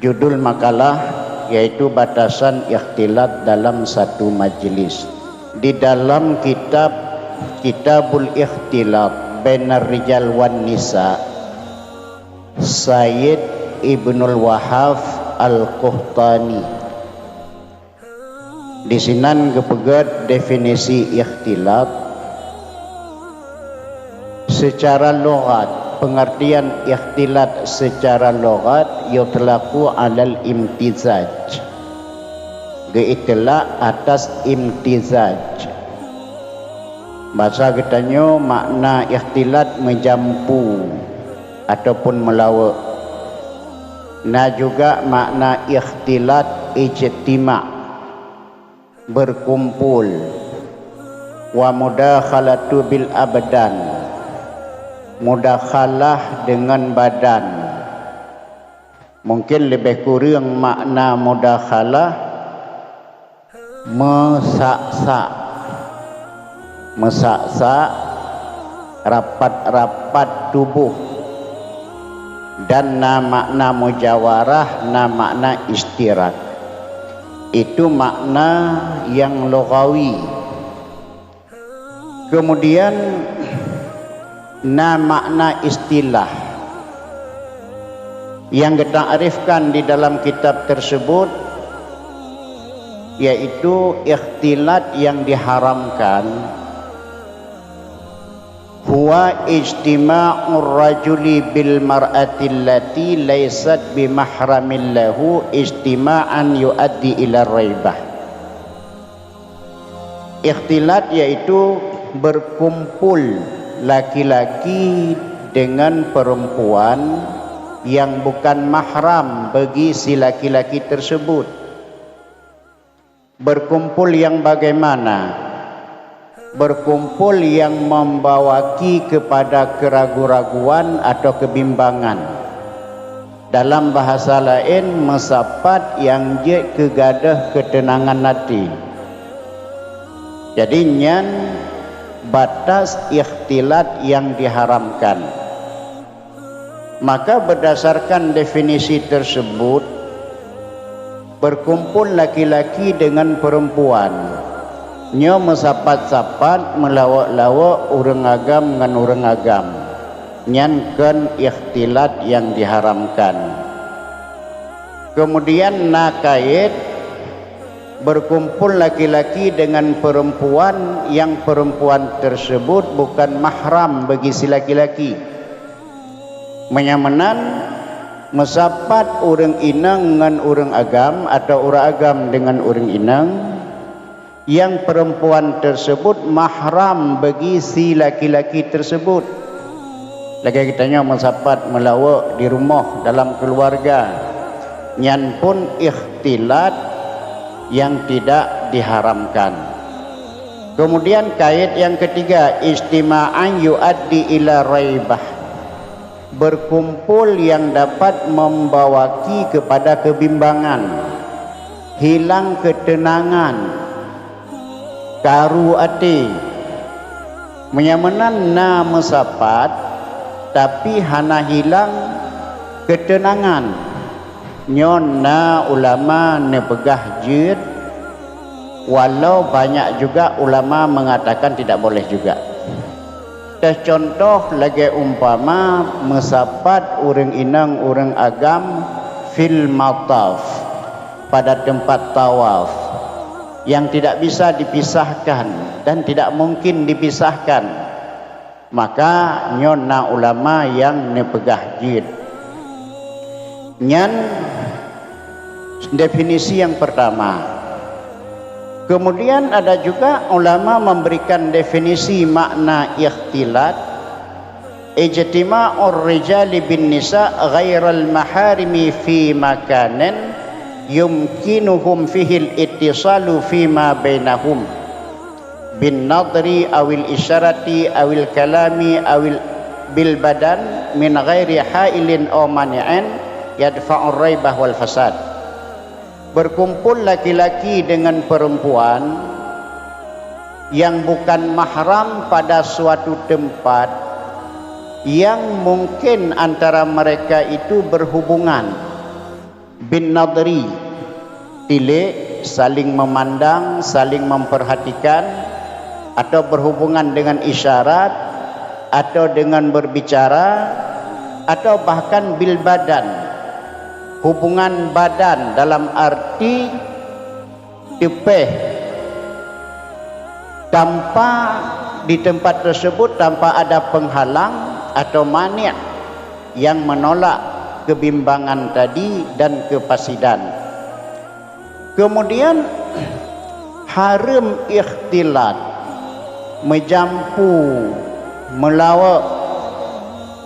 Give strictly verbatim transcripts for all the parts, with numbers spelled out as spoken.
Judul makalah yaitu batasan ikhtilat dalam satu majlis. Di dalam kitab Kitabul Ikhtilat Bainar Rijal wan Nisa, Sayyid Ibnul Wahhaf Al-Qahtani. Di sinan geupeugét definisi ikhtilat. Secara lughat, pengertian ikhtilat secara lughat yutlaqu alal imtizaj. Geuitlak atas imtizaj. Basa geutanyoe makna ikhtilat meujampu ataupun meulawok. Na juga makna ikhtilat ijtima, berkumpul, wa mudakhalatu bil abdan, mudakhalah dengan badan. Mungkin lebih kureueng makna mudakhalah, meusak-sak. Meusak-sak, rapat-rapat tuboh. Dan na makna mujawarah, na makna istirak. Itu makna yang lughawi. Kemudian, na makna istilah yang geutakrifkan di dalam kitab tersebut, yaitu ikhtilat yang diharamkan, huwa ijtima'ur rajuli bil mar'atil lati laisat bi mahramin lahu ijtima'an yuaddi ila raibah. Ikhtilat yaitu berkumpul laki-laki dengan perempuan yang bukan mahram bagi si laki-laki tersebut. Berkumpul yang bagaimana? Berkumpul yang membawaki kepada keragu-raguan atau kebimbangan. Dalam bahasa laén, meusapat nyang jeuet keu gadôh keuteunangan até. Jadi, nyan batas ikhtilat nyang diharamkan. Maka, berdasarkan definisi tersebut, berkumpul laki-laki dengan perempuan, nyoe meusapat-sapat, meulawok-lawok ureuëng agam ngon ureuëng agam. Nyan kon ikhtilat nyang diharamkan. Kemudian na kayét, berkumpul laki-laki dengan perempuan yang perempuan tersebut bukan mahram bagi si laki-laki. Meunyoe meunan, meusapat ureuëng inong ngon ureuëng agam atau ureuëng agam dengan ureuëng inong, yang perempuan tersebut mahram bagi si laki-laki tersebut. Lagée geutanyoe meusapat meulawok di rumoh dalam keuluwarga, nyan pun ikhtilat nyang tidak diharamkan. Kemudian kayét nyang ketiga, ijtima'an yuaddi ila raibah. Berkumpul yang dapat membawaki kepada kebimbangan, hilang ketenangan, karu até. Meunyoe meunan na meusapat, tapi hana hilang ketenangan, nyoe na ulama neupeugah jeuet, walau banyak juga ulama mengatakan tidak boleh juga. Teucontoh lagée umpama meusapat ureuëng inong ureuëng agam fil mataf, pada tempat tawaf, yang tidak bisa dipisahkan dan tidak mungkin dipisahkan, maka nyoe na ulama nyang neupeugah jeuet. Nyan definisi yang pertama. Kemudian ada juga ulama memberikan definisi makna ikhtilat, ijtima'ur rijali bin nisa ghairal maharimi fi makanin yumkinuhum fihil ittisalu fima bainahum bin nadri awil isyarati awil kalami awil bil badan min ghairi hailin aw mani'in yadfa'ur raibah wal fasad. Berkumpul laki-laki dengan perempuan yang bukan mahram pada suatu tempat yang mungkin antara mereka itu berhubungan. Bin nadri, tilik, saling memandang, saling memperhatikan, atau berhubungan dengan isyarat, atau dengan berbicara, atau bahkan bil badan, hubungan badan dalam arti teupeh, tanpa, di tempat tersebut tanpa ada penghalang atau mani' yang menolak kebimbangan tadi dan kepasidan. Kemudian, hareuem ikhtilat, meujampu, meulawok.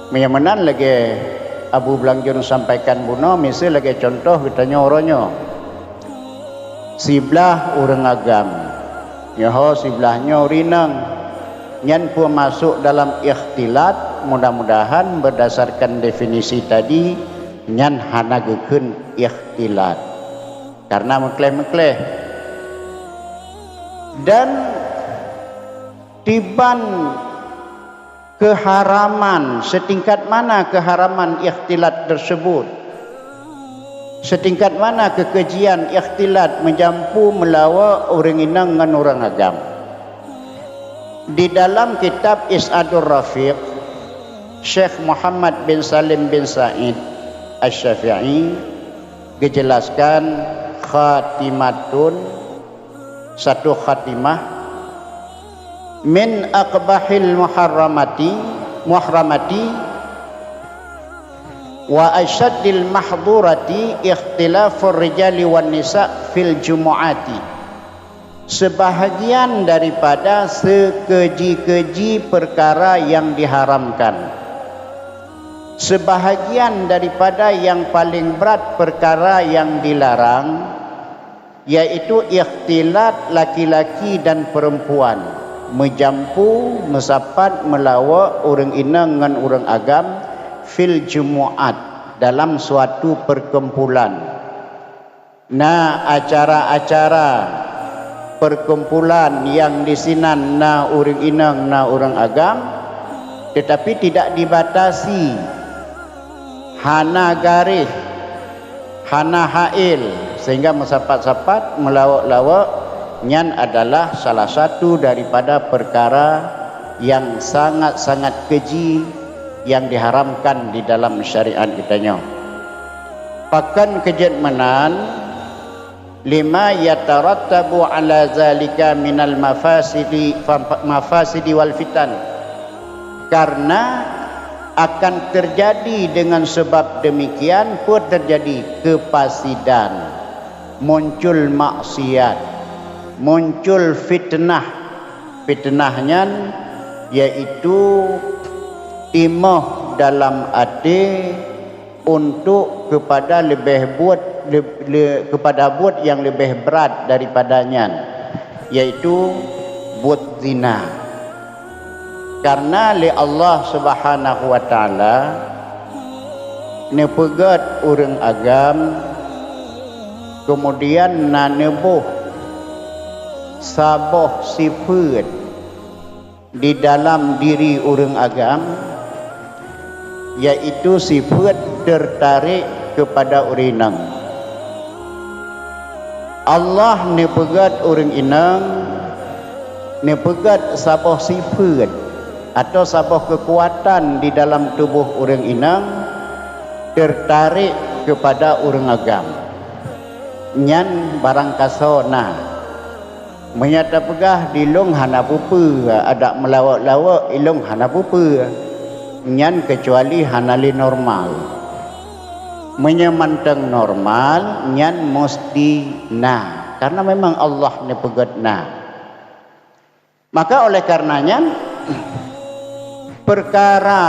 Meunyoe meunan lagée Abu Blanjun sampaikan bunoe, miseue lagée cuntoh geutanyoe uroe nyoe. Siblah ureuëng agam, nyoe ho siblah nyoe ureuëng inong. Nyan peue masôk dalam ikhtilat, mudah-mudahan berdasarkan definisi tadi, nyan hana geukheun ikhtilat. Karena meukleh-meukleh. Dan tiban keharaman, setingkat mana keharaman ikhtilat tersebut? Setingkat mana kekejian ikhtilat meujampu meulawok ureuëng inong ngon ureuëng agam? Di dalam kitab Is'adur Rafiq, Syekh Muhammad bin Salim bin Said Asy-Syafi'i geujelaskan, khatimatun, satu khatimah, min aqbahil muharramati, muhramati, wa asyaddil mahdurati ikhtilafur rijali wan nisa fil jumu'ati. Sebahagian daripada sekeji-keji perkara yang diharamkan, sebahagian daripada yang paling berat perkara yang dilarang, yaitu ikhtilat laki-laki dan perempuan, meujampu, meusapat, meulawok ureuëng inong ngon ureuëng agam fil jumu'at, dalam suatu perkumpulan. Na acara-acara perkumpulan yang di sinan na ureuëng inong, na ureuëng agam, tetapi tidak dibatasi, hana garéh, hana hail, sehingga meusapat-sapat, meulawok-lawok, nyan adalah salah satu daripada perkara yang sangat-sangat keji yang diharamkan di dalam syariat geutanyoe. Pakon keujeuet meunan, lima yatarattabu ala zalika minal mafasidi, mafasidi wal fitan. Karena akan terjadi dengan sebab demikian, peue terjadi? Kepasidan, muncul maksiat, muncul fitnah. Fitnah nyan yaitu timoh dalam até untuk kepada leubeh buet, le-, le-, kepada buet yang leubeh brat daripada nyan, yaitu buet zina. Karena lé Allah Subhanahu wa Taala neupeugét ureuëng agam, kemudian na neuboh saboh sifeuet di dalam diri ureuëng agam, yaitu sifeuet tertarik kepada ureuëng inong. Allah neupeugét ureuëng inong, neupeugét saboh sifeuet atau saboh keukuatan di dalam tuboh ureuëng inong tertarik kepada ureuëng agam. Nyan barangkasoe na. Meunyoe tapeugah di lôn hana peue-peue, adak meulawok-lawok i lôn hana peue-peue, nyan keucuali hana lé normal. Meunyoe mantong normal, nyan musti na, karena memang Allah neupeugét na. Maka oleh karena nyan, perkara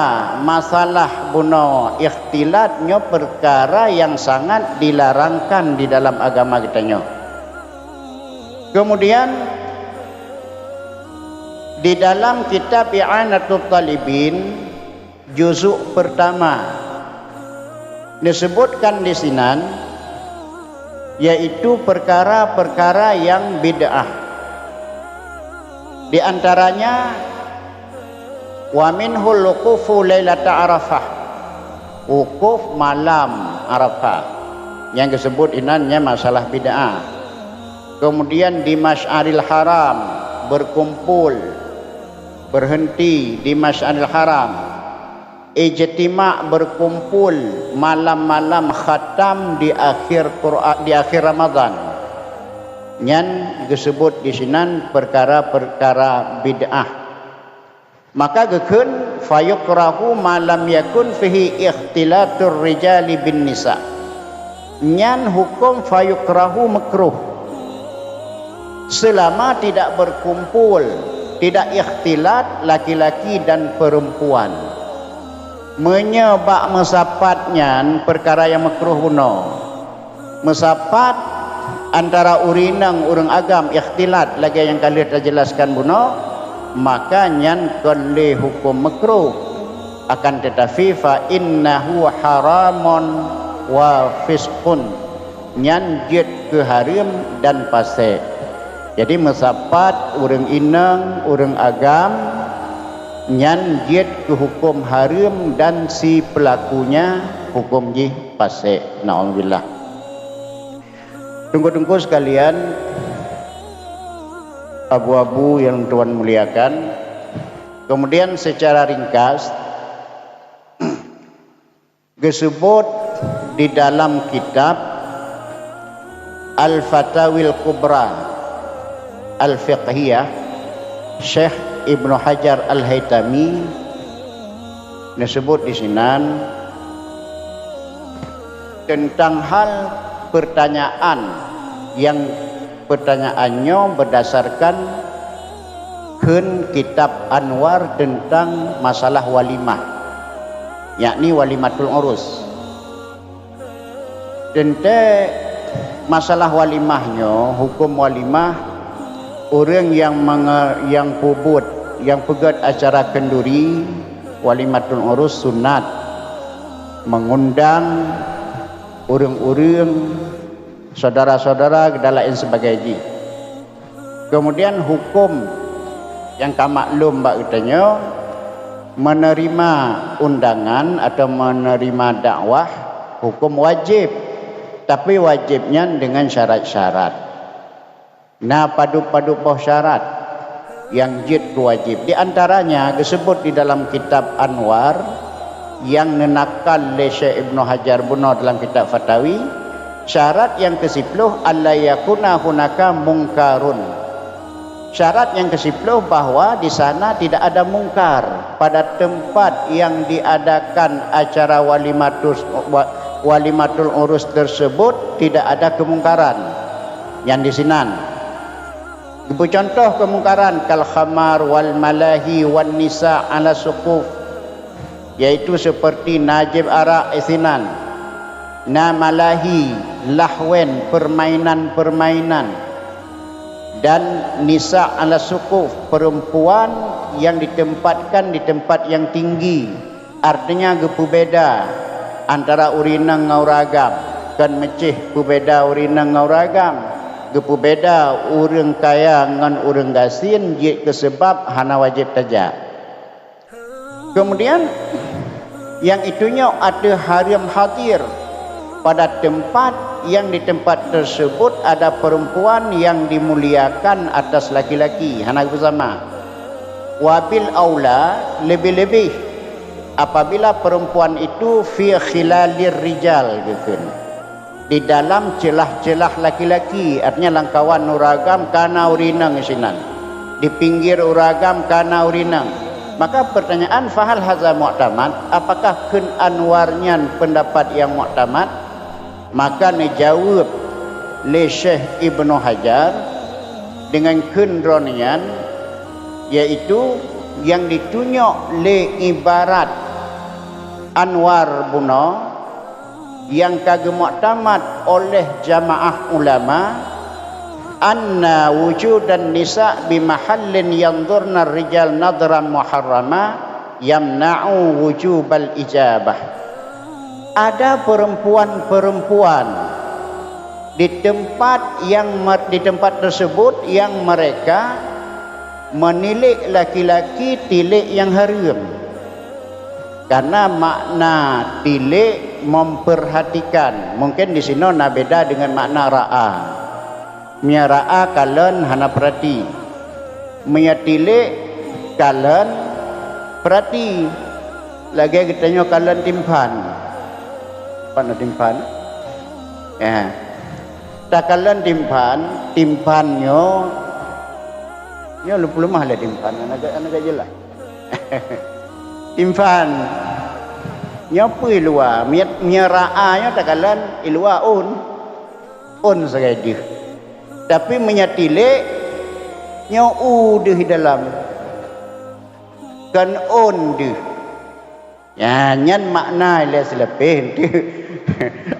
masalah bunoe ikhtilat nyoe perkara yang sangat dilarangkan di dalam agama geutanyoe. Kemudian, di dalam kitab I'anatut Talibin, juzuk pertama, disebutkan di sinan, yaitu perkara-perkara yang bid'ah. Di antaranya, wa minhul wuqufu lailata Arafah, wukuf malam Arafah. Nyang geusebut inan nyan masalah bid'ah. Kemudian di Masy'aril Haram berkumpul, berhenti di Masy'aril Haram. Ijtima' berkumpul malam-malam khatam di akhir Qur'an, di akhir Ramadan. Nyan geusebut di sinan perkara-perkara bid'ah. Maka geukheun, "Fayukrahu ma lam yakun fihi ikhtilatur rijali bin nisa." Nyan huköm fayukrahu makruh. Selama tidak berkumpul, tidak ikhtilat laki-laki dan perempuan. Meunyoe bak meusapat nyan peukara nyang makruh bunoe. Meusapat antara ureuëng inong ureuëng agam ikhtilat lagée nyang ka lheueh tajeulaskan bunoe, maka nyan kon lé huköm makruh. Akan teutapi, fa innahu haramun wa fisqun, nyan jeuet keu hareuem dan pasék. Jadi meusapat ureuëng inong ureuëng agam nyan jeuet keu huköm hareuem dan si peulakunya huköm jih pasék. Naudzubillah. Teungku-teungku sekalian, abu-abu yang Tuhan muliakan, kemudian secara ringkas geusebut di dalam kitab Al-Fatawil Kubra Al-Fiqhiyah, Syekh Ibnu Hajar Al-Haitami neusebut di sinan teuntang hal peurtanyaan nyang peurtanyaan nyoe beudasarkan kheun kitab Anwar teuntang masalah walimah, yakni walimatul urus. Teuntée masalah walimah nyoe, huköm walimah, ureuëng nyang mange-, nyang peubuet, nyang peugét acara keunduri, walimatul urus sunat, meungundang ureuëng-ureuëng, syedara-syedara dan laén sebagai jih. Keumudian huköm nyang ka maklum bak geutanyoe, meuneurima undangan atawa meuneurima dakwah huköm wajéb, tapi wajéb nyan deungon syarat-syarat. Na padub-padub boh syarat nyang jeuet keu wajéb. Di antaranya geusebut di dalam kitab Anwar nyang neunakal lé Syekh Ibnu Hajar bunoe dalam kitab Fatawi, syarat nyang keusiploh, "Alla yakuna hunaka mungkarun." Syarat nyang keusiploh bahwa di sana tidak ada mungkar. Pada tempat yang diadakan acara walimatus-, wa-, walimatul urus tersebut tidak ada kemungkaran. Nyan di sinan. Geupeucuntoh keumungkaran kal khamar wal malahi wan nisa ala suquf, yaitu seperti na jieb arak isinan, na malahi, lahwen, permainan-permainan, dan nisa ala suquf, perempuan yang ditempatkan di tempat yang tinggi. Artinya geupeubeda antara ureuëng inong ngon ureuëng agam, kon meucéh peubeda ureuëng inong ngon ureuëng agam, geupeubeda ureuëng kaya ngon ureuëng gasien jeuet keu seubab hana wajéb tajak. Keumudian, nyang itunyok ateueh hareuem hadir, pada tempat yang di tempat tersebut ada perempuan yang dimuliakan atas laki-laki, hana beusama. Wabil aula, lebih-lebih apabila perempuan itu fi khilalir rijal, geukheun, di dalam celah-celah laki-laki, artinya lam kawan ureuëng agam kana ureuëng inong sinan, di pinggir ureuëng agam kana ureuëng inong. Maka pertanyaan, fahal haza mu'tamad? Apakah kheun Anwar nyan pendapat yang muktamad? Maka neujaweueb lé Syekh Ibnu Hajar deungon kheun droeneuh nyan, yaitu nyang ditunyok lé ibarat Anwar bunoe nyang ka geumuktamad oleh jamaah ulama, anna wujudan nisa bi mahallin yanzurna rijal nadran muharrama yamna'u wujubal ijabah. Ada perempuan-perempuan di tempat yang mer-, di tempat tersebut yang mereka menilik laki-laki tilik yang haram. Karena makna tilék memperhatikan. Mungkin di sinoe na beda dengan makna ra'a. Meunyoe ra'a kalon hana peurati. Meunyoe tilék kalon peurati. Lagée geutanyoe kalon timphan. Apa na timphan? Ya. Takalon timphan, timphan nyoe, nyoe leupah leumah lé timphan, hana ka, hana ka jeulaih. Timphan nyoe peue i luwa, miet, miet ra'a nyoe takalon i luwa ôn. Ôn sagai deuh. Tapi meunyoe tilék, nyoe u deuh i dalam. Kon ôn deuh. Ya, nyan makna ilée sileupeh eunteuk.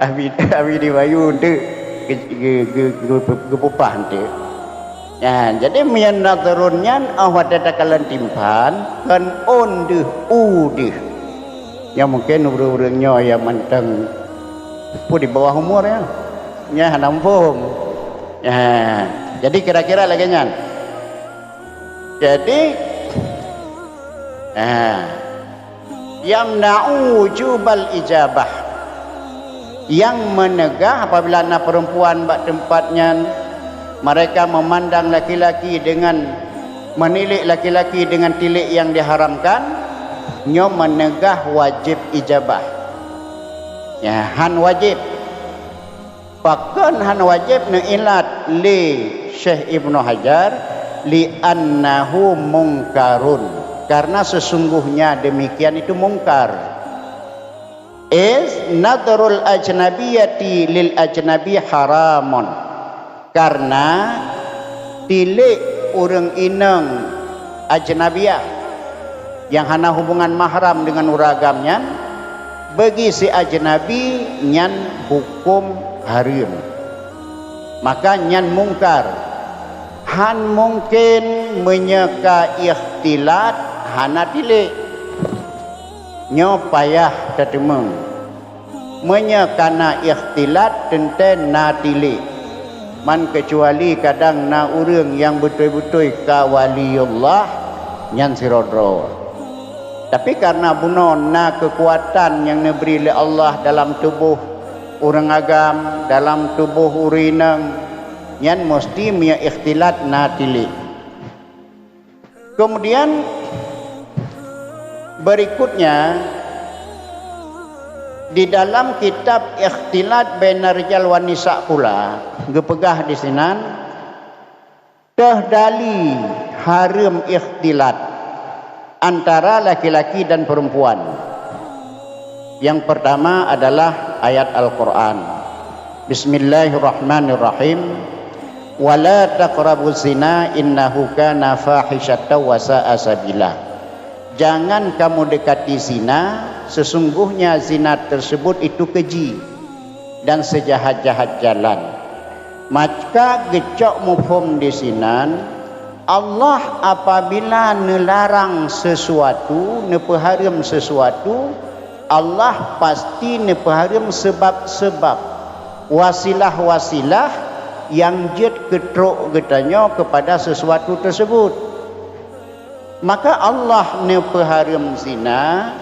Abi, abi di bayu eunteuk ge-, ge-, ge-, ge-, geupupah eunteuk. Ya, jadi meunyoe nadhrun nyan, oh, watée takalon timphan, kon ôn deuh, u deuh. Nyoe mungkin ureuëng-ureuëng nyoe nyang mantong peue di bawah umur ya. Nyan hana muphom. Ya, jadi kira-kira lagée nyan. Jadi, ha, yamna'u wujubal ijabah. Yang meunegah apabila na perempuan bak teumpat nyan, mereka memandang laki-laki dengan, menilik laki-laki dengan tilik yang diharamkan, nyoe meunegah wajib ijabah. Ya, han wajib. Pakon hana wajéb neuilat lé Syekh Ibnu Hajar, "Li'annahu mungkarun," karena sesungguhnya demikian itu mungkar. "Iz nadrul ajnabiyati lil ajnabi haramun," karena tilék ureuëng inong ajnabiyah nyang hana hubungan mahram deungon ureuëng agam nyan, bagi si ajnabi nyan huköm hareuem. Maka nyan mungkar. Han mungken meunyoe ka ikhtilat hana tilék. Nyoe payah tateumeung. Meunyoe kana ikhtilat teuntée na tilék, man keucuali kadang na ureuëng nyang beutôi-beutôi ka waliullah, nyan sidroe-droe. Tapi kareuna bunoe na keukuatan nyang neubri lé Allah dalam tuboh ureuëng agam, dalam tuboh ureuëng inong, nyan musti meunyoe ikhtilat na tilék. Kemudian berikutnya, di dalam kitab Ikhtilat Baina Rijal wan Nisa pula, geupeugah di sinan, teuhdali hareuem ikhtilat antara laki-laki dan perempuan. Yang pertama adalah ayat Al-Quran. Bismillahirrahmanirrahim. "Wa la taqrabuz zina innahu kana fahisyatan wa sa'a sabila." Jangan kamu dekati zina, sesungguhnya zina tersebut itu keji dan sejahat-jahat jalan. Maka geucok muphom di sinan, Allah apabila neularang sesuatu, neupeuhareuem sesuatu, Allah pasti neupeuhareuem seubab-seubab, wasilah-wasilah nyang jeuet keu trok geutanyoe keupada sesuatu teusebut. Maka Allah neupeuhareuem zina,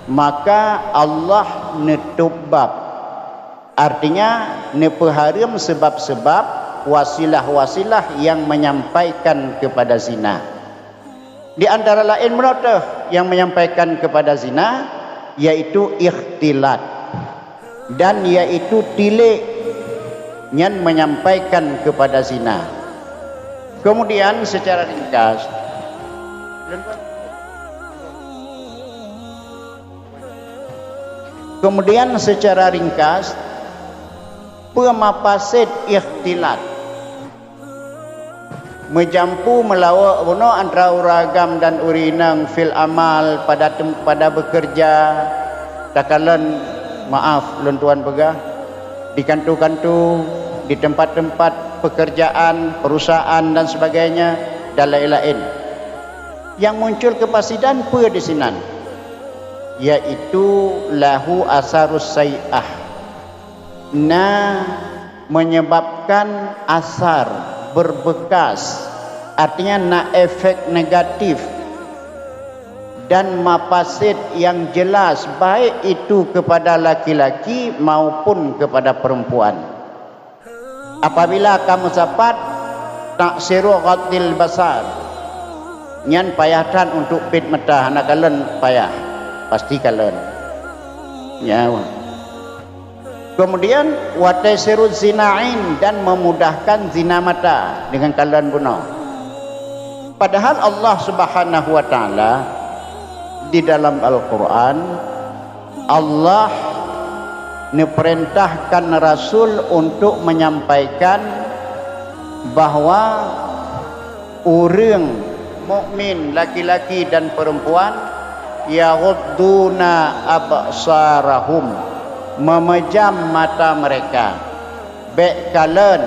maka Allah neutôb bab. Artinya, neupeuhareuem seubab-seubab, wasilah-wasilah nyang menyampaikan keupada zina. Di antara laén meunoe teuh nyang menyampaikan keupada zina, yaitu ikhtilat, dan yaitu tilék, nyan menyampaikan keupada zina. Kemudian secara ringkas, Kemudian secara ringkas, peue mapaset ikhtilat? Meujampu meulawok bunoe antara ureuëng agam dan ureuëng inong fil amal pada tem-, pada beukeureuja, takalon, maaf lôn tuan peugah, di kantu-kantu, di teumpat-teumpat peukeurjaan, peurusahaan dan sebagainya, dan laén-laén. Nyang muncul keupasidan peue di sinan? Yaitu lahu asarus sai'ah. Na menyebabkan asar, berbekas, artinya na efek negatif dan mafasid yang jelas, baik itu kepada laki-laki maupun kepada perempuan. Apabila ka meusapat, taksiru ghaddil basar, nyan payah that untuk pet mata, hana kalon payah, pasti kalon. Ya. Kemudian, wa taisiru zinain, dan memudahkan zina mata dengan kalon bunoe. Padahal Allah Subhanahu wa Taala di dalam Al-Quran, Allah neuperintahkan Rasul untuk menyampaikan bahwa ureuëng mukmin laki-laki dan perempuan yaghudduna absarahum, memejam mata mereka, bék kalon,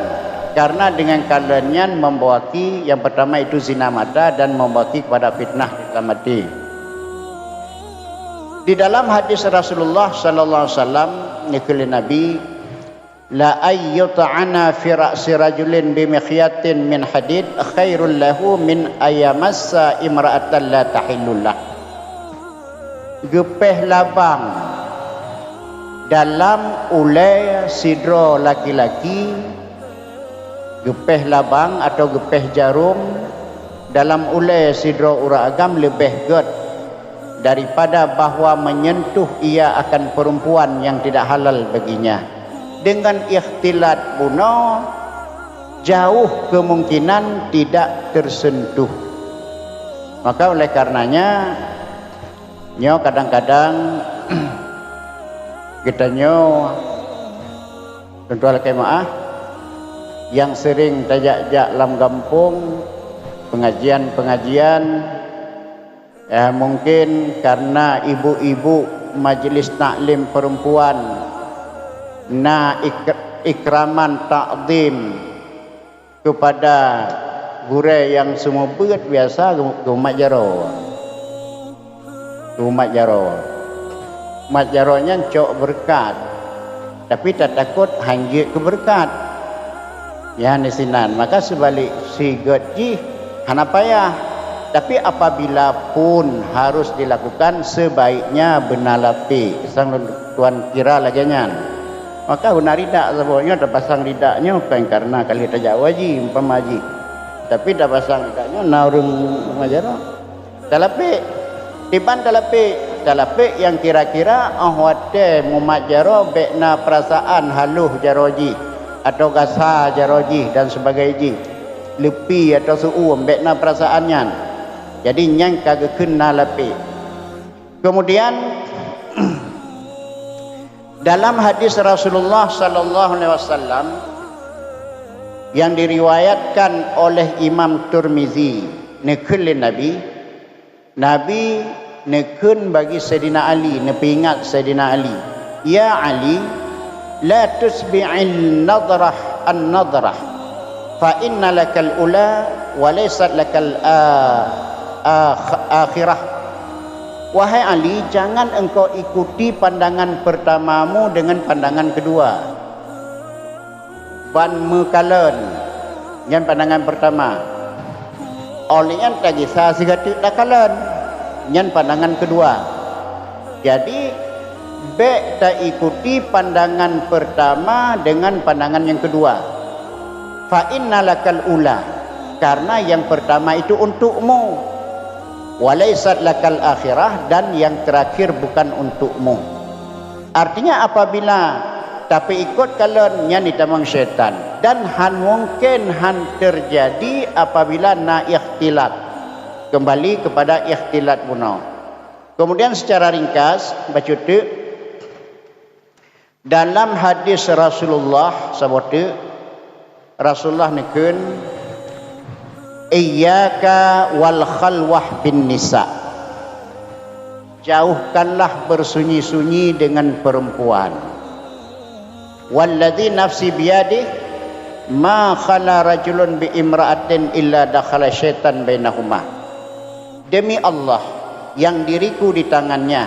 karena dengan kalon nyan membawaki, yang pertama itu zina mata dan membawaki kepada fitnah di dalam hati. Di dalam hadis Rasulullah sallallahu alaihi wasallam, dikheun lé Nabi, la ayyut'ana fi ra'si rajulin bimikhyatin min hadid khairul lahu min ayyamassa imra'atan la tahillu lah. Geupéh labang dalam ulée sidroe laki-laki, geupéh labang atau geupéh jarom dalam ulée sidroe ureuëng agam leubeh gét daripada bahwa menyentuh ia akan perempuan yang tidak halal baginya. Dengan ikhtilat bunoe, jauh kemungkinan tidak tersentuh. Maka oleh karenanya, nyoe kadang-kadang geutanyoe, tuan-tuan lakée meu'ah, nyang sering tajak-jak lam gampông, pengajian-pengajian, ya, mungkin karena ibu-ibu majlis taklim perempuan na ik-, ikraman takzim kepada gurée nyang seumeubeuet, biasa geu-, geumat jaroe. Geumat jaroe. Mat jaroe nyan cok beureukat, tapi tatakot hán jeuet keu beureukat. Nyan disinan, maka seubalek sigét jih hana payah. Tapi apabila pun harus dilakukan, sebaiknya beuna lapék. Sang lôn tuan kira lagée nyan. Maka beuna ridak saboh nyoe, tapasang ridak nyoe kon karena ka lheueh tajak haji, umpama jih. Tapi tapasang ridak nyoe na ureuëng mat jaroe. Talapék. Kiban talapék? Talapék nyang kira-kira óh watée mumat jaroe bék na peurasaan haloh jaroe jih, atau gasa jaroe jih dan sebagainya jih. Leupie atau seu-uem bék na peurasaan nyan. Jadi nyan ka geukheun na lapék. Kemudian, dalam hadis Rasulullah sallallahu alaihi wasallam yang diriwayatkan oleh Imam Tirmizi, neukheun lé Nabi, Nabi neukheun bagi Saidina Ali, neupeuingat Saidina Ali, "Ya Ali, la tusbi'in nadrah an-nadrah, fa inna lakal ula wa laysat lakal a-, akh-, akhirah." Wahai Ali, jangan engkau ikuti pandangan pertamamu dengan pandangan kedua. Ban meukalon, nyan pandangan pertama. Óh lheueh nyan tagisa sigateuk takalon, nyan pandangan kedua. Jadi, bék taikuti pandangan pertama dengan pandangan yang kedua. Fa inna lakal ula, karena yang pertama itu untukmu. Wa laysat lakal akhirah, dan yang terakhir bukan untukmu. Artinya, apabila tapeuikot kalon, nyan jitamong syaitan, dan hán mungken hán teujadi apabila na ikhtilat. Kembali kepada ikhtilat bunoe. Kemudian, secara ringkas, bacut teuk, dalam hadis Rasulullah saboh teuk, Rasulullah neukheun, "Iyyaka wal khalwah bin nisa." Jauhkanlah bersunyi-sunyi dengan perempuan. "Walladzi nafsi biyadih, ma khala rajulun bi imra'atin illa dakhala syaitan bainahuma." Demi Allah yang diriku di tangannya,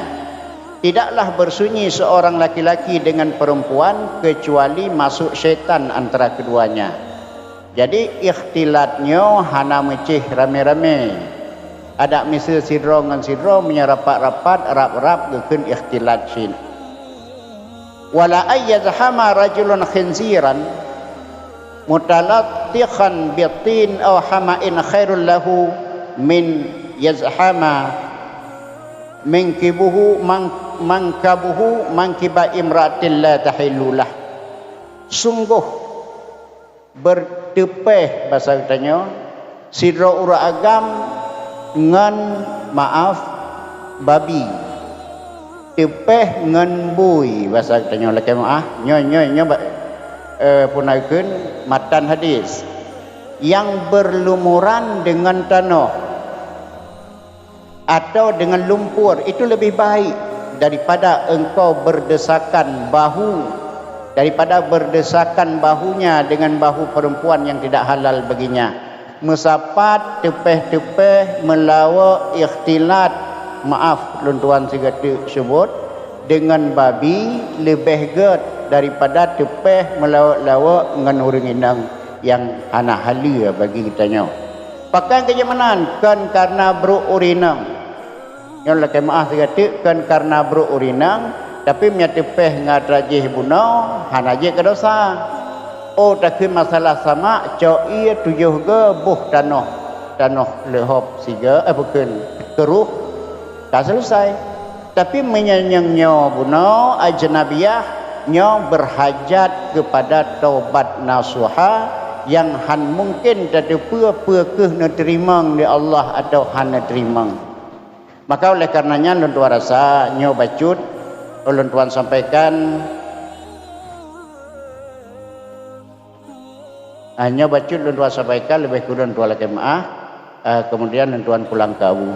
tidaklah bersunyi seorang laki-laki dengan perempuan kecuali masuk syaitan antara keduanya. Jadi, ikhtilat nyoe hana meucéh ramé-ramé. Adak miseue sidroe ngon sidroe meunyoe rapat-rapat, rab-rab geukheun ikhtilat cit. Wala ay yazhama rajulun khinziran mutalattikhan bitin aw hama'in khairul lahu min yazhama mangkibuhu mang-, mangkabuhu mangkiba imra'atin la tahillu lah. Sunggoh berteupeh basa geutanyoe, sidroe ureuëng agam ngon, maaf, babi. Teupeh ngon bui basa geutanyoe lakée meuáh. Nyoe, nyoe, nyoe ba-, eh, puna kheun matan hadis. Yang berlumuran dengan tanoh atau dengan lumpur, itu lebih baik daripada engkau berdesakan bahu, daripada berdesakan bahunya dengan bahu perempuan yang tidak halal baginya. Meusapat teupeh-teupeh meulawok ikhtilat, maaf lôn tuan sigoe teuk seubot, dengan babi leubeh gét daripada teupeh meulawok-lawok ngon ureuëng inong nyang hana haleue bagi geutanyoe. Pakon keu jeuet meunan? Kon kareuna brok ureuëng inong. Nyoe lakée meuáh sigoe teuk, kon kareuna brok ureuëng inong, tapi meunyoe teupeh ngon atra jih bunoe, hana jeuet keu dosa. Oh, takheun masalah samak, cok ié tujoh goe boh tanoh, tanoh leuhop sigoe, eh, bukon, keuroh, ka selesai. Tapi meunyoe nyang nyoe bunoe ajnabiyah, nyoe berhajat kepada taubat nasuha nyang han mungken tateupeue peu kheueh neuteurimong lé Allah atawa han neuteurimong. Maka oleh karenanya lôn tuan rasa nyoe bacut ulôn tuan sampaikan. Ah, nyoe bacut lôn tuan sampaikan, leubeh kureueng tuan lakée meuáh, ah, kemudian lôn tuan pulang keu Abu.